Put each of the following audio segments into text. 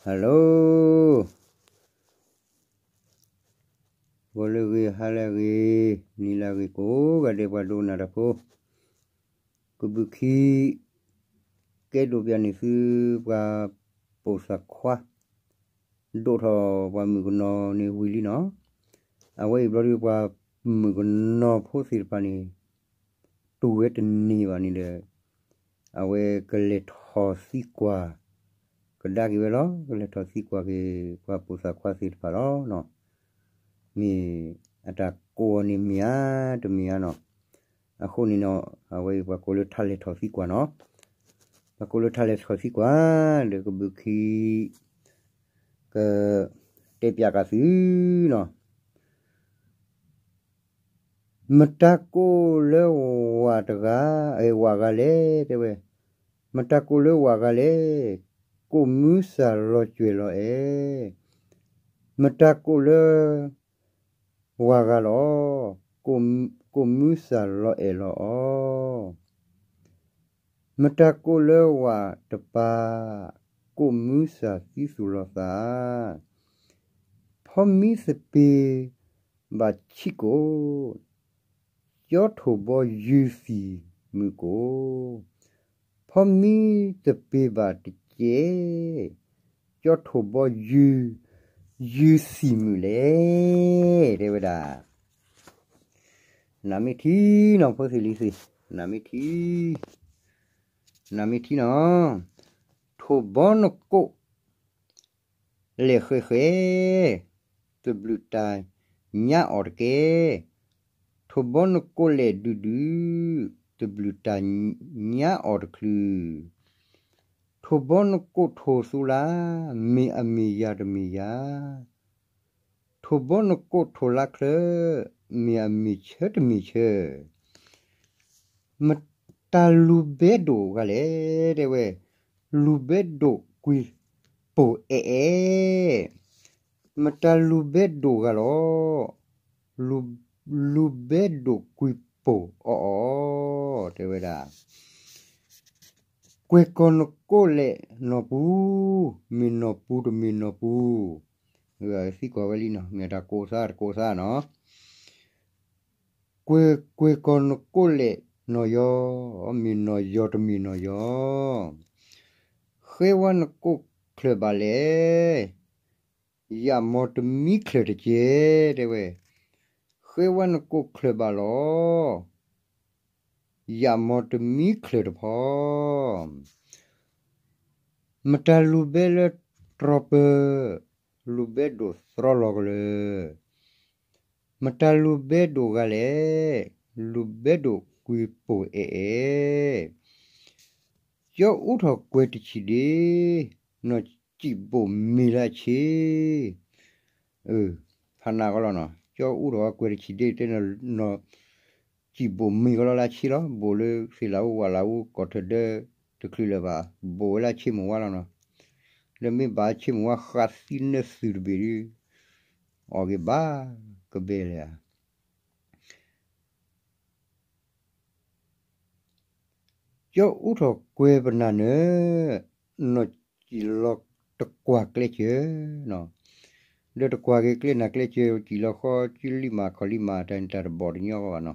Hello, ဂီၤလၢအဂ့ၤ ဟါလၢအဂ့ၤ နံၤလၢအဂ့ၤ ကိးဂၤဒဲးပှၤဒိကနၣ်တၢ်ဖိ, ကဘုးခံ ကဲဒိးပျၢ်န့ၢ်သုပှၤပိာ်သၣ်ခွါ ဒိးထီၣ်ပှၤမုၣ်ကနီၤန့ၣ်ဝံၤလံနီၤ. အဝဲအံၤဘျီဒုးပှၤမုၣ်ကနီၤဖိသ့ၣ်တဖၣ်န့ၣ် တူၢ်ဝဲတန့ၢ်ဘၣ်န့ၣ်ဒီး အဝဲကလဲၤထီၣ်သံကွၢ် ကဒါက့ၤဝဲလီၤ. ကလဲၤထီၣ်သံကွၢ်က့ၤ ပှၤပိာ်သၣ်ခွါသ့ၣ်တဖၣ်လီၤ. မ့ၢ်အတၢ်ကိးအီၤန့ၣ်မ့ၢ်ဧါ တမ့ၢ်ဧါနီၤ. အဃိန့ၣ်နီၤ အဝဲအံၤပှၤကိးလၢထါလဲၤထီၣ်သံကွၢ်နီၤ. ပှၤကိးလၢထါလဲၤထီၣ်သံကွၢ် ဒီးကဘုးခံ ကတဲပျးကးသုနီၤ. မတၤကိးလၢဝၤတဂၤ, အဲ ဝၤဂၤလဲၣ် တဲဝဲ, မတၤကိးလၢဝၤဂၤလဲၣ်, ကိးမုၢ်စၢ်လီၤကွဲၤလီၤအဲၣ်, မတၤကိးလၢဝၤဂၤလီၤ, ကိးမုၢ်စၢ်လီၤအဲၣ်လီၤအီၤ. မတၤကိးလၢဝၤတပၤ, ကိးမုၢ်စၢ်သံသူၣ်လီၤသး. ဖီမံသပ့ၤဘၣ်ဆံးကိး, ကၠီထိၣ်ဘီယုၢ်သံၣ်မုၢ်ကိး. ဖီမံသပ့ၤဘၣ်တကဲ, ကၠီထိၣ်ဘီယုၢ်, ယုၢ်သံၣ်မုၢ်လဲၣ် တဲဝဲဒၣ်. နမ့ၢ်ထံနီၤ ဖိသ့ၣ်လံၤသ့ၣ်, နမ့ၢ်ထံ, နမ့ၢ်ထံနီၤ, ထိၣ်ဘီနကိး လဲၤဃဲးဃဲး, တဘျုးတၢ်ညါအီၤတကဲ, ထိၣ်ဘီနကိးလဲၤဒုးဒုး, တဘျုးတၢ်ညါအီၤတချုး. ထိၣ်ဘီနကိးထိၣ်သူလါ, မ့ၢ်အမ့ၢ်ယၤတမ့ၢ်ယၤ, ထိၣ်ဘီနကိးထိၣ်လါချၢ, မ့ၢ်အမ့ၢ်ဆၢတမ့ၢ်ဆၢ. မတၤလူၤဘဲဒိၣ်ဂၤလဲၣ် တဲဝဲ, လူၤဘဲဒိၣ်ကွံာ်ပိၢ်အဲၣ်အဲၣ်, မတၤလူၤဘဲဒိၣ်ဂၤလီၤ, လူၤဘဲဒိၣ်ကွံာ်ပိၢ်အီၣ်အီၣ် တဲဝဲဒၣ်. ကွဲၢ်ကီၢ်နကိးလဲၣ်နီၢ်ပူၤ, မ့ၢ်နီၢ်ပူၤတမ့ၢ်နီၢ်ပူၤ, သံကွၢ်ဝဲလံနီၤ မ့ၢ်တၢ်ကိးသါတကိးသါနီၤ. ကွဲၢ်, ကွဲၢ်ကီၢ်နကိးလဲၣ်နီၢ်ယီၤ, မ့ၢ်နီၢ်ယီၤတမ့ၢ်နီၢ်ယီၤ. ဃဲဝါနကိးချၢၣ်ဘၣ်လဲၣ်, ယၣ်မီၤတမံချၢၣ်တကဲ, တဲဝဲ. ဃဲဝါနကိးချၢၣ်ဘၣ်လီၤ, ယၣ်မီၤတမံချၢၣ်တဖီ. မတၤလူၤဘဲလၢတြီပၢၤ, လူၤဘဲဒိၣ်သြီလီၤကလၢာ်. မတၤလူၤဘဲဒိၣ်ဂၤလဲၣ်, လူၤဘဲဒိၣ်ကွံာ်ပိၢ်အဲၣ်အဲၣ်. ကၠီအူထီၣ်ကွဲၤတဆံးဒ့, နီၢ်စံၣ်ဘိၣ်မ့ၤလၢအဆ့. ဖးနးကီလီၤနီၤ, ကၠီအူထီၣ်ကွဲၤတဆံးဒ့ တဲနီၤ, စံၣ်ဘိၣ်မ့ၤကီလီၤလၢအဆ့လီၤ. ဘိၣ်လၢသ့ၣ်လၣ်အူဝၣ်လၣ်အူ ကီၢ်ထၢၣ်ဒၢတချုးလၢၤဘၣ်, ဘိၣ်ဝဲလၢအဆ့မိၢ်ဝါလီၤနီၤ. လၢမ့ၢ်ဘၣ်ဆ့မိၢ်ဝါဃးသံနၢသုးတဘ့ၣ်ဒီး အီၣ်က့ၤဘၣ်ကဘဲလဲၣ်ဧါ. ကၠီအူထီၣ်ကွဲၤပနၢ်နၢၤ, နီၢ်စံၣ်လီၤတကွၢ်ကျဲစၢၤနီၤ. ဒီးတကွၢ်က့ၤကျဲနၢ်ကျဲစၢၤ စံၣ်လီၤဃီကၠံလံမးခီၣ်လံမး တၢ်န့ၣ်တၢ်တဘီၣ်တညီကီဘၣ်နီၤ.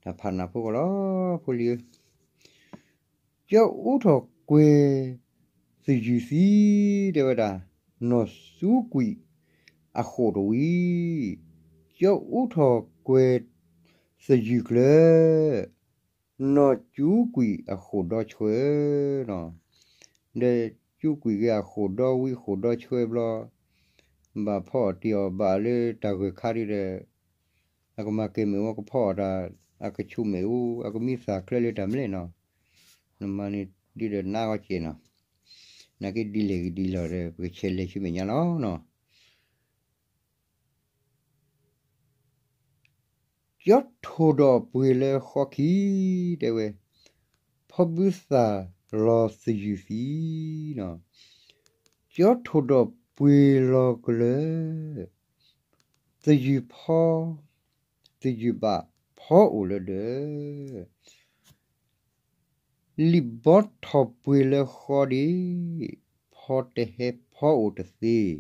တၢ်ဖးနးဖိကီလီၤ ဖိလံၤဧၢ. ကၠီအူထီၣ်ကွဲၤသယုၢ်သံ, တဲဝဲဒၣ်, နီၢ်စူကွံာ်အဃိာ်တဝံၤ, ကၠီအူထီၣ်ကွဲၤသယုၢ်ကျၢၤ, နီၢ်စူကွံာ်အဃိာ်ဒီဆှၢနီၤ. ဒီးစူကွံာ်က့ၤအဃိာ်ဒီဝံၤဃိာ်ဒီဆှၢဘျီ, ဘၣ်ဖီအီၣ်တ့ၢ်အီၣ်ဘၣ်လၢတၢ်ဂၢၢ်ခါဒ်ဒီး အကမၤကဲၤမ့ၣ်အူ အကဖီအီၣ်တၢ် အကဆူၣ်မ့ၣ်အူ အကမံသၣ်ချၢလၢတၢ်မ့ၢ်လဲၣ်နီၤ. နမၤန့ၣ်ဒ်ဒီးနါဂီၤကဲးနီၤ. နာ်က့ဒ်လဲၣ်ဂ့ၤဒ်လဲၣ်ဒီး ပကဆဲးလဲၤဆူမဲာ်ညါလီၤနီၤ. ကၠီထိၣ်ဒီးပှ့ၤလၢဃီခံ, တဲဝဲ, ဖီဘုသၣ်လီၤသယုၢ်သံနီၤ. ကၠီထိၣ်ဒီးပှ့ၤလီၤကလၢာ်, သယုၢ်ဖီ, သယုၢ်ဘၣ်ဖီအိၣ်လၢဒၢး လံာ်ဘီထီၣ်ပှ့ၤလၢဃီဒံး, ဖီ ဖီတဟဲဖီအိၣ်တသ့,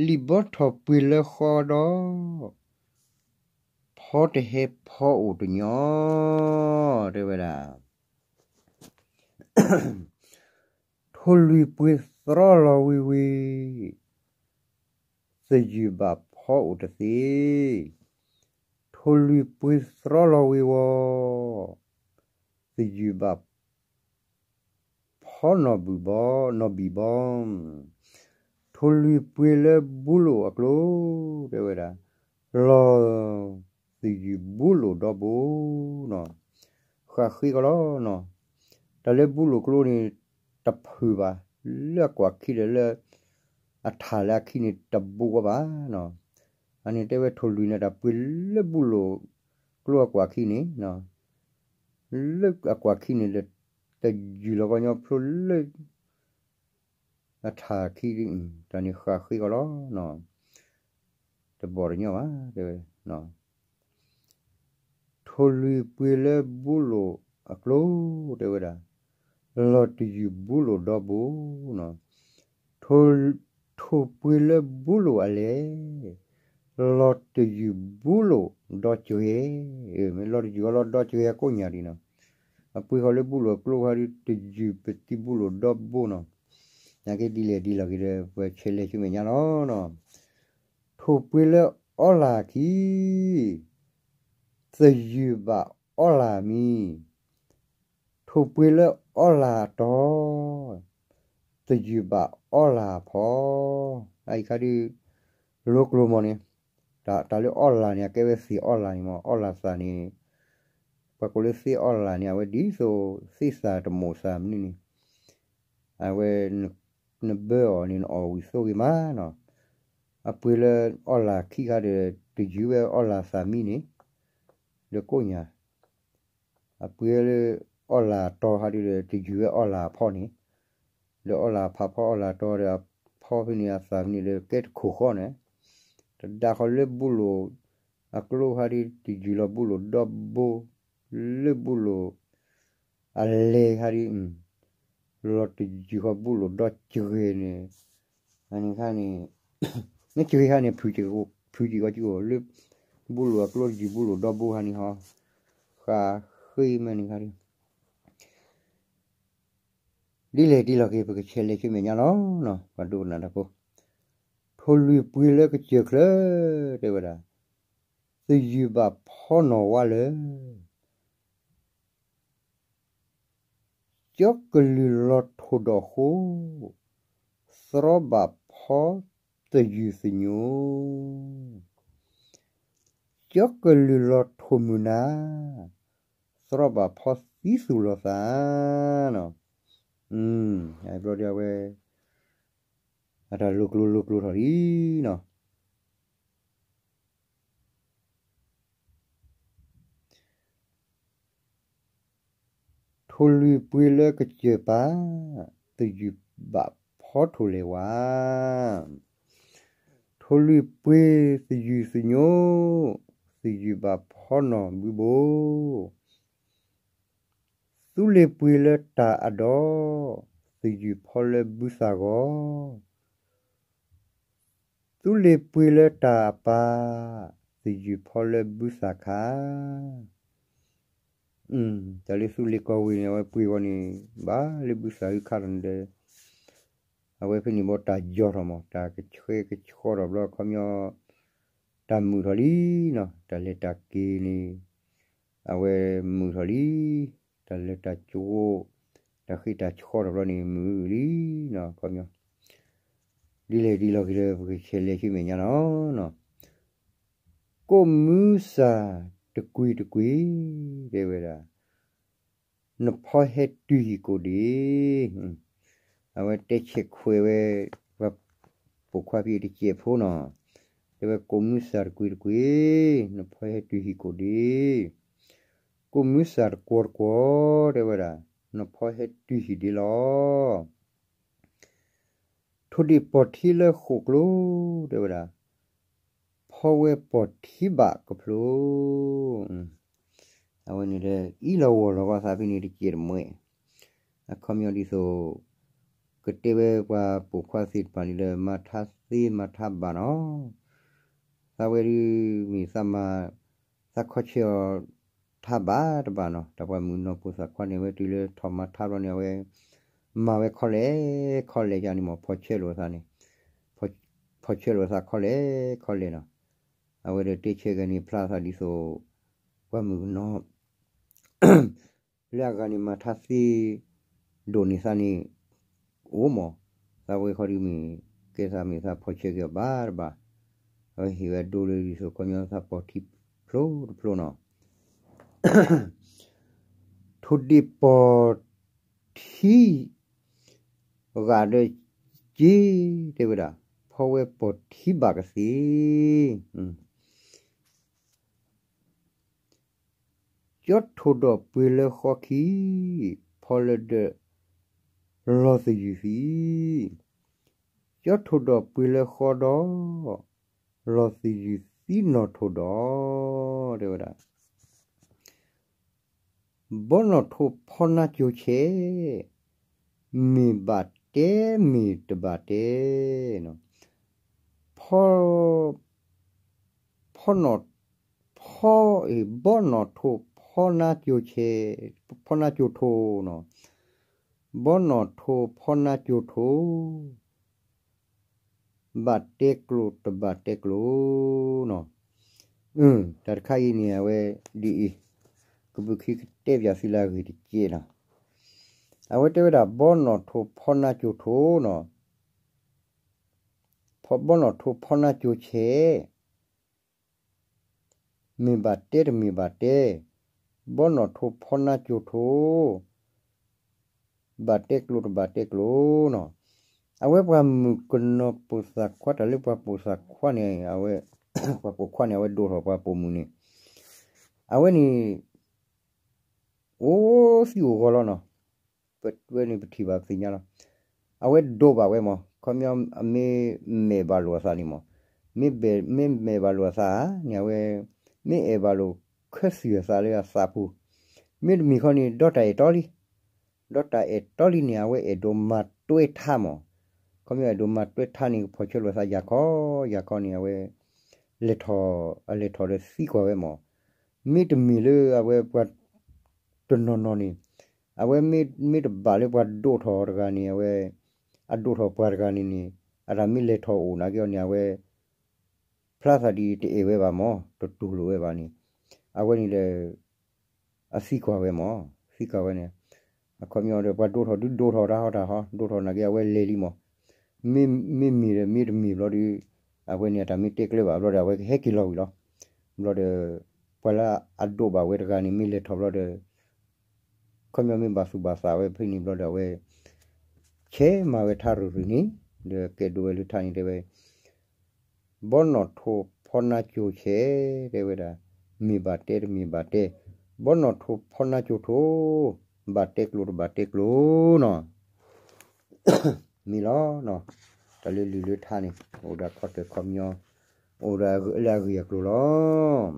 လံာ်ဘီထီၣ်ပှ့ၤလၢဃီဒီး, ဖီတဟဲဖီအိၣ်တညီ, တဲဝဲဒၣ် ထိၣ်လွံၢ်ပှ့ၤသြီလီၤဝ့ၤဝ့ၤ, သယုၢ်ဘၣ်ဖီအိၣ်တသ့, ထိၣ်လွံၢ်ပှ့ၤသြီလီၤဝ့ၤဝီၤ, သယုၢ်ဘၣ် ဖီနီၢ်ဘံၣ်ဘီ, နီၢ်ဘံၣ်ဘီ, ထိၣ်လွံၢ်ပှ့ၤလၢဘူလိာ်အကျိ, တဲဝဲဒၣ်, လီၤသယုၢ်ဘူလိာ်ဒီဘိနီၤ, ဃးဃ့ကီးလီၤနီၤ, တၢ်လၢဘူလိာ်ကျိန့ၣ် တဖုၣ်ဘၣ်, လၢအကွၢ်ခံဒီးလၢ အထၣ်လၢအခံန့ၣ်တဘိဘၣ်နီၤ, အန့ၣ်တဲဝဲထိၣ်လွံၢ်န့ၣ် တၢ်ပှ့ၤလၢဘူလိာ်ကျိအကွၢ်ခံန့ၣ် လၢအကွၢ်ခံန့ၣ်ဒီး တယုၢ်လီၤကီညီဖျိလၢ အထၣ်ခံ, တၢ်န့ၣ်ဃးဃ့ကီးလီၤ, တဘီၣ်တညီဘၣ်, တဲဝဲ, ထိၣ်လွံၢ်ပှ့ၤလၢဘူလိာ်အကျိ, တဲဝဲဒၣ်, လီၤတယုၢ်ဘူလိာ်ဒီဘိနီၤ, ထိၣ်ပှ့ၤလၢဘူလိာ်အလဲၢ်, လီၤတယုၢ်ဘူလိာ်ဒီစှဲ, မ့ၢ်လီၤတယုၢ်အီၤလီၤဒီစှဲအကိးညၣ်ဒံးနီၤ, အပှ့ၤဃီၤလၢဘူလိာ်အကျိခါဒုး တယုၢ်ပသံဘူလိာ်ဒီဘိနီၤ, နာ်က့ဒ်လဲၣ်ဒ်လဲၣ်ဂ့ၤဒီး ပဆဲးလဲၤဆူမဲာ်ညါလီၤနီၤ, ထိၣ်ပှ့ၤလၢအီလၢ်ခံ သယုၢ်ဘၣ်အီလၢ်မံၤ, ထိၣ်ပှ့ၤလၢအီလၢ်အတီၤ, သယုၢ်ဘၣ်အီလၢ်အဖီ, အအံၤခါဒုး လိၤကျိၤမီၢ်န့ၣ်, တၢ်လၢအီလၢ်န့ၣ် အကဲဝဲသ့ၣ်အီလၢ်န့ၣ်မီၢ်, အီလၢ်သးန့ၣ်, ပှၤကိးလၢသ့ၣ်အီလၢ်န့ၣ် အဝဲဒ်သိးသ့ၣ်သၣ်တမိၣ်သၣ်မနုၤန့ၣ်, အဝဲ နဘၢအီၤန့ၣ် နအီၣ်ဝံၤသိဂ့ၤမးနီၤ, အပှ့ၤလၢအီလၢ်ခံခါဒီး တယုၢ်ဝဲအီလၢ်သးမံၤန့ၣ်, ဒီးကိးညၣ် အပှ့ၤလၢအီလၢ်တီၤခါဒုးဒီး တယုၢ်ဝဲအီလၢ်အဖီန့ၣ်, ဒီးအီလၢ်ဖးဖီအီလၢ်တီၤဒီးအဖီဖဲန့ၣ်အသးမံၤန့ၣ်ဒီးကဲတခိၣ်ဃီန့ၣ်, တဒါဃီလၢဘူလိာ်အကျိခါဒုး တယုၢ်လီၤဘူလိာ်ဒီဘိ, လၢဘူလိာ် အလဲၤခါဒုး လီၤတယုၢ်ဃီဘူလိာ်ဒီစှဲန့ၣ်, အန့ၣ်ခါန့ၣ်, မ့ၢ်စှဲခါန့ၣ် ဖုၣ်က့ၤကီးကၠိလၢ ဘူလိာ်အကျိတယုၢ်ဘူလိာ်ဒီဘိခါန့ၣ်ဟီ, ဃးဃ့မဲာ်န့ၣ်ခါဒုး ဒ်လဲၣ်ဒ်လဲၣ်ဂ့ၤ ပကဆဲးလဲၤဆူမဲာ်ညါလီၤ, ပှၤဒိကနၣ်တၢ်ဖိ, ထိၣ်လွံၢ်ပှ့ၤလၢကစၢၢ်ချၢ, တဲဝဲဒၣ်, သယုၢ်ဘၣ်ဖီနီၢ်ဝါလၢ ကၠီကလုာ်လီၤထိၣ်ဒီးဃိ, သြီဘၣ်ဖီသယုၢ်သညိ, ကၠီကလုာ်လီၤထိၣ်မုၢ်နၤ, သြီဘၣ်ဖီသံသူၣ်လီၤသးနီၤ, ဘျီဒီးအဝဲ အတၢ်လိၤကျိၤလိၤကျိၤထီၣ်လံနီၤ ထိၣ်လွံၢ်ပှ့ၤလၢကစၢၢ်ပၤ, သယုၢ်ဘၣ်ဖီထိၣ်လဲၣ်ဝါ, ထိၣ်လွံၢ်ပှ့ၤသယုၢ်သညိ, သယုၢ်ဘၣ်ဖီနီၢ်ဘုဘိ, သူလ့ၤပှ့ၤလၢတၢ်အဒီ, သယုၢ်ဖီလၢဘုသၣ်ဂီၤ သူလ့ၤပှ့ၤလၢတၢ်အပၢ်, သယုၢ်ဖီလၢဘုသၣ်ခါ, တၢ်လၢသူလ့ၤကီၢ်ဝ့ၢ်န့ၣ် အဝဲပှ့ၤဂီၤန့ၣ် ဘၣ်လၢဘုသၣ်အုခါလီၤန့ၣ်ဒီး အဝဲဖဲန့ၣ်ဘီတၢ်ယီၤထီၣ်မး တၢ်ကဆှဲကဆှီထီၣ်ဘျီခီပညီ တၢ်မုာ်ထီၣ်လံနီၤ တၢ်လဲၤတၢ်က့ၤန့ၣ် အဝဲမုာ်ထီၣ်လံ တၢ်လဲၤတၢ်က့ၤ တၢ်ဃ့တၢ်ဆှီထီၣ်ဘျီန့ၣ် မုာ်လံနီၤ ခီပညီ ဒ်လဲၣ်ဒ်လဲၣ်ဂ့ၤဒီး ပကဆဲးလဲၤဆူမဲာ်ညါလီၤ. ကိးမုၢ်စၢ်တကွံာ်တကွံာ် တဲဝဲဒၣ် နဖီဟဲတုၤဟံၣ်ကိၣ်ဒ့, အဝဲတဲဆဲးခွဲးဝဲ ပှၤပိာ်ခွါဖံးတစဲးဖိနီၤ, တဲဝဲကိးမုၢ်စၢ်တကွံာ်တကွံာ် နဖီဟဲတုၤဟံၣ်ကိၣ်ဒ့, ကိးမုၢ်စၢ်တကွီၢ်တကွီၢ် တဲဝဲဒၣ် နဖီဟဲတုၤဟံၣ်ဒ့လီၤ. ထိၣ်ဒ့ၣ်ပီၢ်ထံလၢဃိၣ်ကျိ တဲဝဲဒၣ် ဖီဝဲပီၢ်ထံဘၣ်ကဖျိ, အဝဲန့ၣ်ဒီး အံၤလီၤဝီၤလီၤကီသးဖဲန့ၣ်တစဲးတမှဲ, အခီပညီဒ်သိး ကတဲဝဲပှၤပိာ်ခွါသ့ၣ်တဖၣ်န့ၣ်ဒီး မၤထါသ့မၤထါဘၣ်နီၤ, သးဝဲဒုးမ့ၢ်သးမၤ သးခီဆၢအီၤထါဘၣ်တဘၣ်နီၤ, တၢ်ပှၤမုၣ်ကနီၤပိာ်သၣ်ခွါန့ၣ် အဝဲတုၤလၢထီၣ်မၤထါဘျီန့ၣ် အဝဲ မၤဝဲခီလဲၣ်ခီလဲၣ်ယါန့ၣ်မး ဖီၣ်ဆၢလိာ်အသးန့ၣ်, ဖီၣ်ဆၢလိာ်အသးခီလဲၣ်ခီလဲၣ်နီၤ, အဝဲဒီးတဲဆၢဂၤန့ၣ် ဖျါသးဒ်သိး ပှၤမုၣ်ကနီၤ လၢအဂၤန့ၣ်မၤထါသ့ ဒိၣ်န့ၢ်သးန့ၣ် အိၣ်မး, သးဝဲခီဒုးမ့ၢ် ကဲသးမ့ၢ်သးဖီၣ်ဆၢက့ၤအီၤဘၣ်တဘၣ်, အဝဲဟ့ၣ်ဝဲဒိလၢဒ်သိးခီပညီသးပိာ်ထံဖျိတဖျိနီၤ, ထိၣ်ဒ့ၣ်ပိာ်ထံ ဂာ်ဒီးက့ တဲဝဲဒၣ်, ဖီဝဲပိာ်ထံဘၣ်ကသ့ ကၠီထိၣ်ဒီးပှ့ၤလၢဃီခံ, ဖီလၢဒၢး လီၤသယုၢ်သံ, ကၠီထိၣ်ဒီးပှ့ၤလၢဃီဒီး လီၤသယုၢ်သံနီၢ်ထိၣ်ဒီး တဲဝဲဒၣ်, ဘီနီၢ်ထိၣ်ဖီနါကိၤဆဲး, မ့ၢ်ဘၣ်တဲမ့ၢ်တဘၣ်တဲ, ဖီ ဖီနီၢ် ဖီ ဘီနီၢ်ထိၣ်ဖီနါကိၤဆဲး, ဖီနါကိၤထိၣ်နီၤ, ဘီနီၢ်ထိၣ်ဖီနါကိၤထိၣ် ဘၣ်တဲကျိၤတဘၣ်တဲကျိၤနီၤ, တၢ်တခါအံၤန့ၣ် အဝဲဒ်အံၤ, ကဘုးခံကတဲပၠးသုလၢအဂ့ၢ်တက့ၢ်နီၤ, အဝဲတဲဝဲဒၣ် ဘီနီၢ်ထိၣ်ဖီနါကိၤထိၣ်နီၤ, ဘီနီၢ်ထိၣ်ဖီနါကိၤဆဲး မ့ၢ်ဘၣ်တဲတမ့ၢ်ဘၣ်တဲ, ဘီနီၢ်ထိၣ်ဖီနါကိၤထိၣ်, ဘၣ်တဲကျိၤတဘၣ်တဲကျိၤနီၤ, အဝဲပှၤမုၣ်ကနီၤပိာ်သၣ်ခွါ တၢ်လၢပှၤပိာ်သၣ်ခွါန့ၣ် အဝဲ ပှၤပိာ်ခွါန့ၣ် အဝဲဒိၣ်ထီၣ်ပှၤပိာ်မုၣ်န့ၣ်, အဝဲန့ၣ် အိၣ်သံအိၣ်ဂီၤလီၤနီၤ, ပဝဲန့ၣ်ပထံၣ်ဘၣ်ပသ့ၣ်ညါလီၤ, အဝဲဒိးဘၣ်ဝဲမး ခီပညီ အမ့ၢ်မဲာ်ဘၣ်လိာ်အသးန့ၣ်မး, မ့ၢ်မဲာ်ဘၣ်လိာ်အသးန့ၣ် အဝဲ မ့ၢ်အဲၣ်ဘၣ်လိာ်ခၢသုၣ်အသးလၢအသးပူၤ, မ့တမ့ၢ်ခီန့ၣ် ဒီးတၢ်အဲၣ်တီလံ, ဒီးတၢ်အဲၣ်တီလံန့ၣ် အဝဲအဲၣ်ဒိးမၤတွဲထါမး, ခီပညီအဲၣ်ဒိးမၤတွဲထါန့ၣ် ကဖီၣ်ဆၢလိာ်သးယၤခီ, ယၤခီန့ၣ် အဝဲ လဲၤထီၣ် အလဲၤထီၣ်ဒီးသံကွၢ်ဝဲမး, မ့တမ့ၢ်လၢအဝဲပှၤတနီၤနီၤန့ၣ်, အဝဲမ့ၢ်တဘၣ်လၢပှၤဒိးထီၣ်တဂၤန့ၣ် အဝဲ အဒိးထီၣ်ပှၤတဂၤန့ၣ်န့ၣ် အတၢ်မ့ၢ်လဲၤထီၣ်အိၣ်နာ်က့အီၤန့ၣ် အဝဲ ဖျါသးဒ်တအဲၣ်ဝဲဘၣ်မး တတူၢ်လိာ်ဝဲဘၣ်န့ၣ်, အဝဲန့ၣ်ဒီး အသံကွၢ်ဝဲမး, သံကွၢ်ဝဲန့ၣ်, အခီပညီဒီး ပှၤဒိးထီၣ်ဒုးဒိးထီၣ်တၢ်ဟီတၢ်ဟီ ဒိးထီၣ်နာ်က့အဝဲလဲၤလံမး, မ့မ့ၢ်ဒီးမ့တမ့ၢ်ဘျီဒီး အဝဲန့ၣ်အတၢ်မ့ၢ်တဲကျၢၤဘၣ်ဘျီဒီး အဝဲကဟဲက့ၤလီၤဝံၤလီၤ, ဘျီဒီး ပှၤလၢအဒိးဘၣ်ဝဲတဂၤန့ၣ် မ့ၢ်လဲၤထီၣ်ဘျီဒီး ခီပညီမ့ၢ်ဘၣ်သူၣ်ဘၣ်သးဝဲဖဲန့ၣ်ဘျီဒီး အဝဲ ဆဲးမၤဝဲထါရူၤရူၤန့ၣ်, ဒီးကဲဒိးဝဲလၢထါန့ၣ်တဲဝဲ ဘီနီၢ်ထိၣ်ဖီနါကိၤဆဲး တဲဝဲဒၣ်, မ့ၢ်ဘၣ်တဲတမ့ၢ်ဘၣ်တဲ, ဘီနီၢ်ထိၣ်ဖီနါကိၤထိၣ်, ဘၣ်တဲကျိၤတဘၣ်တဲကျိၤနီၤ, မ့ၢ်လီၤ, တၢ်လၢလုၢ်လၢထါန့ၣ် အိၣ်ဒီးခီတၢၢ်ခီပညီ, အိၣ်ဒီးလၢအဂ့ၢ်အကျိၤလီၤ.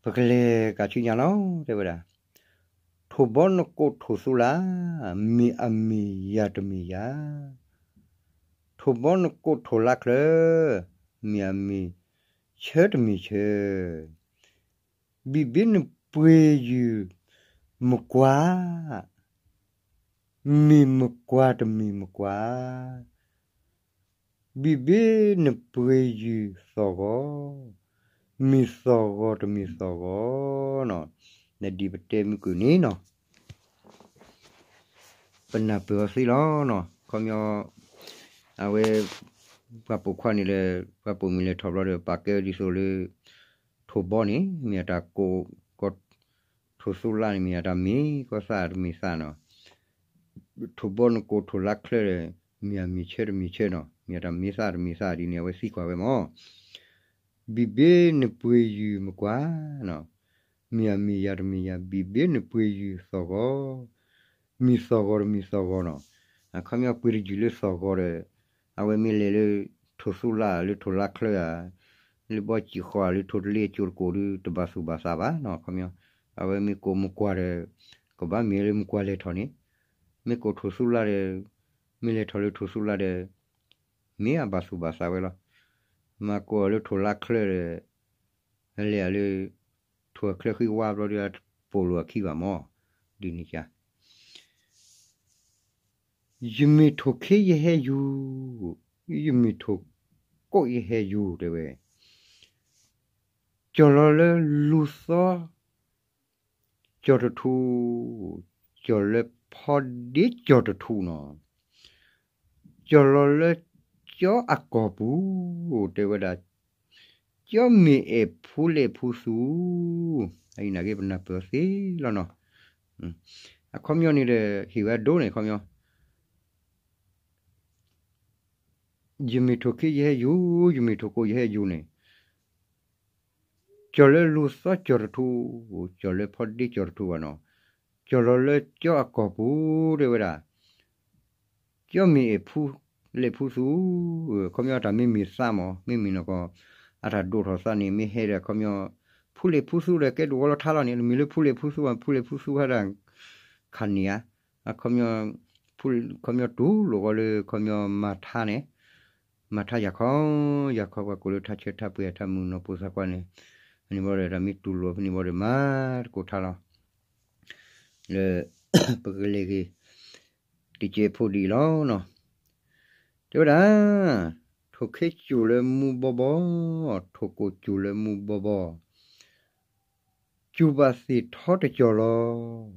ပကလဲၤကးဆူညါလီၤ တဲဝဲဒၣ်, ထိၣ်ဘီနကိးထိၣ်သူလး, မ့ၢ်အမ့ၢ်ယၤတမ့ၢ်ယၤ, ထိၣ်ဘီနကိးထိၣ်လါချၢ, မ့ၢ်အမ့ၢ်ဆၢတမ့ၢ်ဆၢ, ဘံၣ်ဘ့နပှ့ၤယုၢ်မကွၢ်, မ့ၢ်မကွၢ်တမ့ၢ်မကွၢ်, ဘံၣ်ဘ့နပှ့ၤယုၢ်သီၣ်ဂီၤ, မ့ၢ်သီၣ်ဂီၤတမ့ၢ်သီၣ်ဂီၤနီၤ, နဒ်ပတဲမုၢ်ကွံာ်န့ၣ်နီၤ, ပနၢ်ပၢၢ်အီၤသ့လီၤနီၤ, ခီပညီ အဝဲ ပှၤပိာ်ခွါန့ၣ်လၢ ပှၤပိာ်မုၣ်လဲၤထီၣ်ဘျီဒီး ပာ်ကဲဝဲဒ်သိးလၢ ထိၣ်ဘီန့ၣ် မ့ၢ်အတၢ်ကိးကီး, ထိၣ်သူလးန့ၣ် မ့ၢ်အတၢ်မ့ၢ်ကီသၣ်တမ့ၢ်သၣ်နီၤ, ထိၣ်ဘီနကိးထိၣ်လါချၢဒီး မ့ၢ်အမ့ၢ်ဆၢတမ့ၢ်ဆၢနီၤ, မ့ၢ်အတၢ်မ့ၢ်သၣ်တမ့ၢ်သၣ်ဒ်န့ၣ် အဝဲသံကွၢ်ဝဲမး, ဘံၣ်ဘ့နပှ့ၤယုၢ်မကွၢ်နီၤ, မ့ၢ်အမ့ၢ်ယၤတမ့ၢ်ယၤ, ဘံၣ်ဘ့နပှ့ၤယုၢ်သီၣ်ဂီၤ, မ့ၢ်သီၣ်ဂီၤတမ့ၢ်သီၣ်ဂီၤနီၤ, အခီပညီပှ့ၤတယုၢ်လၢသီၣ်ဂီၤဒီး အဝဲမ့ၢ်လဲၤလၢ ထိၣ်သူလးလၢထိၣ်လါချၢဧါ, လၢဘီစံၣ်ဃီဧါ လၢထိၣ်တလ့အကိၤတကိၤဒီး တဘၣ်သူၣ်ဘၣ်သးဘၣ်နီၤ, ခီပညီ အဝဲမ့ၢ်ကိးမကွၢ်ဒီး ကဘၣ်မ့ၢ်လၢမုၢ်ကွၢ်လဲၤထီၣ်န့ၣ်, မ့ၢ်ကိးထိၣ်သူလါဒီး, မ့ၢ်လဲၤထီၣ်လၢထိၣ်သူလါဒီး, မ့ၢ်အဘၣ်သူၣ်ဘၣ်သးဝဲလီၤ. မၤကိးအီၤလၢထိၣ်လါချၢဒီး, လဲၤအီၤလၢ ထိၣ်အချၢဃံဝါဘျီဒီး ပိာ်လိာ်အခံဘၣ်မၢ်, ဒ်န့ၣ်က ယမ့ၢ်ထိၣ်ခ့ယဟဲယူၤ, ယမ့ၢ်ထိၣ်ကိးယဟဲယူၤ တဲဝဲ, ကၠီၣ်လီၤလၢလူၤသီ ကၠီၣ်တထူ, ကၠီၣ်လၢဖီဒ့ကၠီၣ်တထူနီၤ, ကၠီၣ်လီၤလၢကၠီအကီၢ်ပူၤ, တဲဝဲဒၣ်, ကၠီမ့ၢ်အဲၣ်ဖူလဲၣ်ဖူသူ, အအံၤနာ်က့ပနၢ်ပၢၢ်သ့လီၤနီၤ, အခီပညီန့ၣ်ဒီး ဟ့ၣ်ဝဲဒိန့ၣ် အခီပညီ ယမ့ၢ်ထိၣ်ခ့ယဟဲယူၤ, ယမ့ၢ်ထိၣ်ကိးယဟဲယူၤန့ၣ်, ကၠီၣ်လၢလူၤသီကၠီၣ်တထူ, ကၠီၣ်လၢဖီဒ့ကၠီၣ်တထူဘၣ်နီၤ, ကၠီၣ်လီၤလၢကၠီအကီၢ်ပူၤ တဲဝဲဒၣ်, ကၠီမ့ၢ်အဲၣ်ဖူလဲၣ်ဖူသူ, ခီပညီတၢ်မ့ၢ်မ့ၢ်သးမၢ်, မ့မ့ၢ်နီၢ်ကီၢ်, အတၢ်ဒိၣ်ထီၣ်သးန့ၣ် မ့ၢ်ဟဲဒီးခီပညီ, ဖူလဲၣ်ဖူသူဒီးကဲဒိၣ်ဝီလီၤထါလီၤန့ၣ် မ့ၢ်လၢဖူလဲၣ်ဖူသူဘၣ်, ဖူလဲၣ်ဖူသူဟဲဒၣ် ခါန့ၣ်ဧါ, အခီပညီ, ခီပညီတူၢ်လိာ်ဃီလၢခီပညီမၤထါန့ၣ်, မၤထါယၤခီ, ယၤခီပှၤကိးလၢထါဆၢထါပှဲၤထါမုၢ်နီၢ်ပိာ်သးကွၢ်န့ၣ်, ဖဲန့ၣ်ဘီဒီးတၢ်မ့ၢ်တူၢ်လိာ်ဖဲန့ၣ်ဘီဒီးမၤတကိးထါလီၤ, လၢ ပကလဲၤက့ၤ တကဲးဖိဒ်အံၤလီၤနီၤ, တဲဝဲဒၣ်, ထိၣ်ခ့စူၢ်လၢမူဘီဘီ, ထိၣ်ကိးစူၢ်လၢမူဘီဘီ, စူၢ်ဘၣ်သ့ၣ်ထီတကၠီၣ်လီၤ,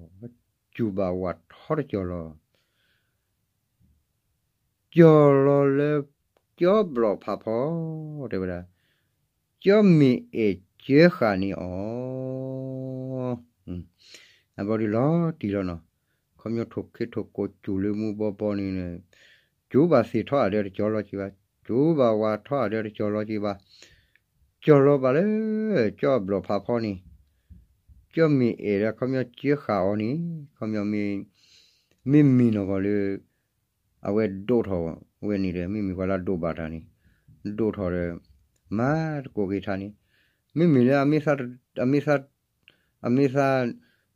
စူၢ်ဘၣ်ဝၣ်ထီတကၠီၣ်လီၤ, ကၠီၣ်လီၤလၢကၠီဘျီၣ်ဖးဖီ, တဲဝဲဒၣ်, ကၠီမ့ၢ်အဲၣ်ကၢဃာ်န့ၢ်အီၤ, အဘီဒုးလီၤတံၢ်လီၤနီၤ, ခီပညီထိၣ်ခ့ထိၣ်ကိးစူၢ်လၢမူဘီဘီန့ၣ်, စူၢ်ဘၣ်သ့ၣ်ထီအဒၢတကၠီၣ်လီၤက့ၤဘၣ်, စူၢ်ဘၣ်ဝၣ်ထီအဒၢတကၠီၣ်လီၤက့ၤဘၣ်, ကၠီၣ်လီၤဘၣ်လၢ ကၠီဘျီၣ်ဖးဖီန့ၣ်, ကၠီမ့ၢ်အဲၣ်ဒီးခီပညီကၢဃာ်အီၤန့ၣ်, ခီပညီ မ့မ့ၢ်နီၢ်ကီၢ်လၢ အဝဲဒိးထီၣ်ဝဲန့ၣ်ဒီး မ့မ့ၢ်ပှၤလၢဒိးဘၣ်တၢ်န့ၣ်, ဒိးထီၣ်ဒီး မၤတကိးက့ၤထါန့ၣ်, မ့မ့ၢ်လၢ အမ့ၢ်သး အမ့ၢ်သး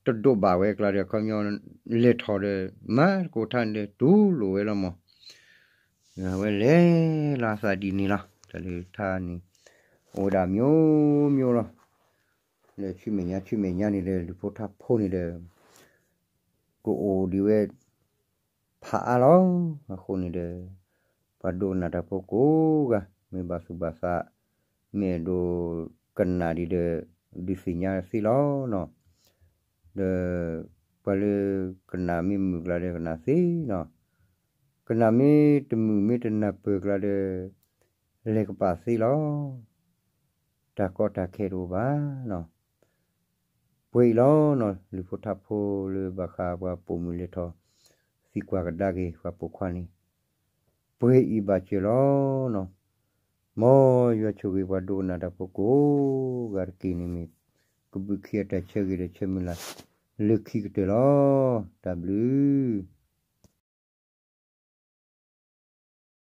တဒိးဘၣ်ဝဲကျါဒီး ခီပညီ လဲၤထီၣ်ဒီး မၤတကိးထါန့ၣ်ဒီး တူၢ်လိာ်ဝဲလီၤမၢ်, အဝဲလဲၤလီၤအသးဒ်န့ၣ်လီၤ. တၢ်လၢထါန့ၣ် အိၣ်ဝဲဒၣ်မျိုးမျိုးလီၤ. လၢဆူမဲာ်ညါဆူမဲာ်ညါန့ၣ်ဒီး လုၢ်ဖိထါဖိန့ၣ်ဒီး ကအိၣ်ဒံးဝဲ ဖးအါလီၤ. အဃိန့ၣ်ဒီး ပှၤဒိကနၣ်တၢ်ဖိကိးဂၤ မ့ၢ်ဘၣ်သူၣ်ဘၣ်သး မ့ၢ်အဲၣ်ဒိးကနၣ်ဒံးဒီး ဒုးသ့ၣ်ညါသ့လီၤနီၤ. ဒီး ပှၤလၢကနၣ်မ့ၢ်မုာ်ကျါဒီးကနၣ်သ့နီၤ. ကနၣ်မ့ၢ်တမုာ်မ့ၢ်တနၢ်ပၢၢ်ကျါဒီး လဲၤကပာ်သ့လီၤ. တၢ်ကီတၢ်ခဲတအိၣ်ဘၣ်နီၤ. ပှဲၤအံၤလီၤနီၤ လုၢ်ဖိထါဖိလၢဘၣ်ဃးပှၤပိာ်မုၣ်လဲၤထီၣ် သံကွၢ်ကဒါက့ၤပှၤပိာ်ခွါန့ၣ် ပှဲၤအံၤဘၣ်စၢၤလီၤနီၤ. မ်ယွၤဆိၣ်ဂ့ၤပှၤဒိကနၣ်တၢ်ဖိကိးဂၤတက့ၢ်န့ၣ်မ့ၢ် ကဘုးခံအတၢ်ဆၢဂ့ၤဒီးဆၢမုၢ်လၢ် လၢခံကတၢၢ်လီၤ. တၢ်ဘျုး